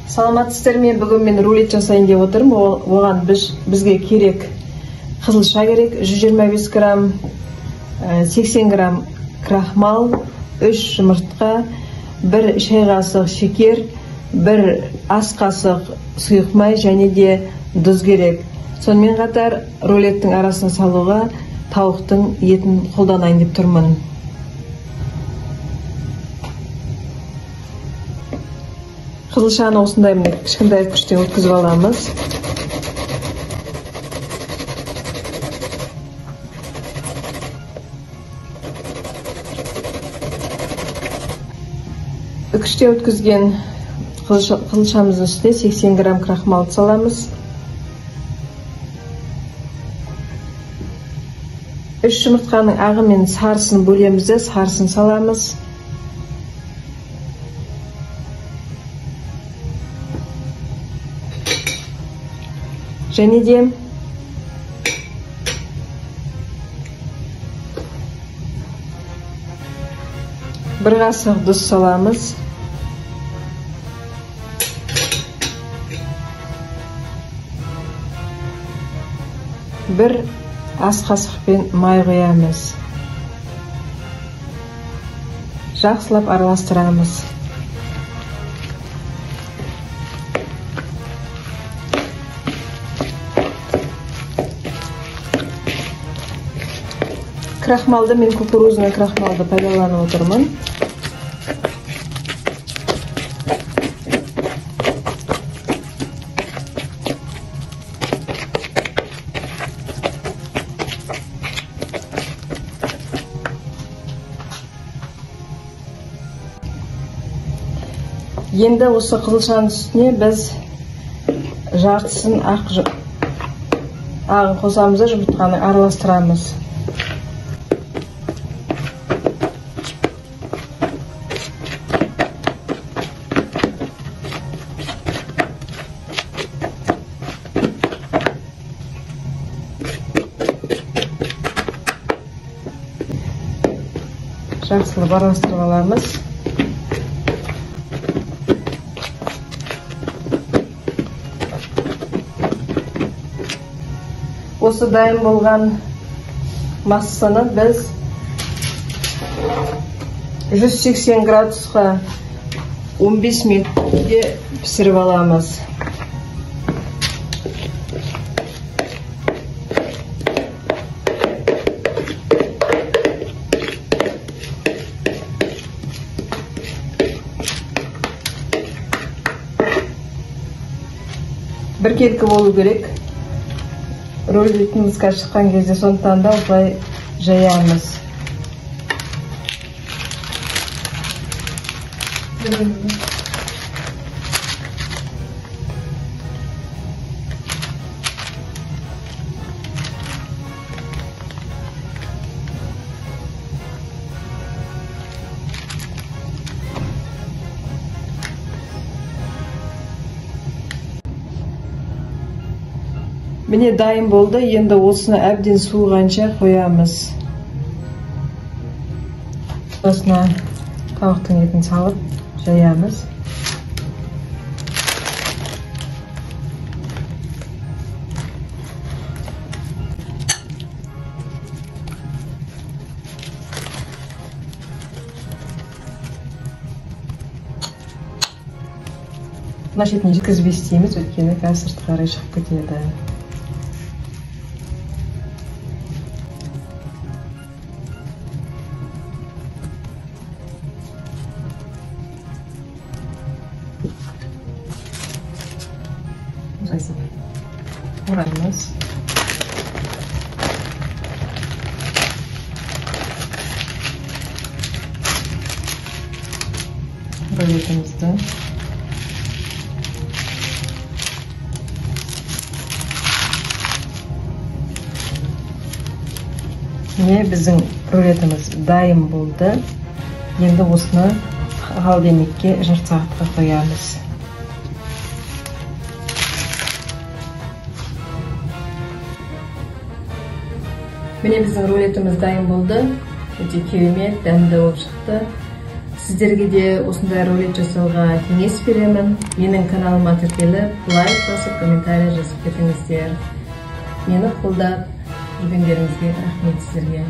Саламатсыздар ме? Бүгін мен рулет жасайын деп отырмын. Оған бізге керек қызылша керек, 125 грамм, 80 грамм крахмал, 3 жұмыртқа, 1 шай қасық шекер, 1 ас қасық сұйық май және де тұз керек. Сонымен қатар рулеттің арасына салуға тауықтың етін қолданайын деп тұрмын. Қызылшаны осындай міне кішкентай күштен өткізіп аламыз. Үкіште өткізген қызылшамыздың үстіне 80 грамм крахмалды саламыз. 3 жұмыртқаның ағы мен сарысын бөлеміз де, сарысын саламыз. Және де 1 қасық тұз саламыз. 1 ас қасықпен май құямыз. Жақсылап араластырамыз. Крахмалды мен кукурузный крахмалды пайдаланып отырмын. Енді осы қызылшаның үстіне біз жартысын ағын қосамыз да жұмыртқаны араластырамыз. Жақсылап араластырып аламыз. Осы дайын болған массаны біз 180 градусқа 15 минутте пісіріп аламыз. Біркелкі болу керек. Рулетіміз шыққан кезде, сондықтан да осылай жаямыз. Міне дайын болды. Енді осыны әбден суығанша қоямыз. Осына тауықтың етін салып жаямыз. Мына шетін жеткізбей істейміз, өйткені қазір сыртқа қарай шығып кетеді. Ораймыз. Рулетімізді міне біздің рулетіміз дайын болды. Енді осыны холодильникке жарты сағатқа қоямыз. Міне біздің рулетіміз дайын болды. Өте керемет, дәмді болып шықты. Сіздерге де осындай рулет жасауға кеңес беремін. Менің каналыма тіркеліп, лайк басып, комментарий жазып кетіңіздер. Мені қолдап жүргендеріңізге рахмет сіздерге.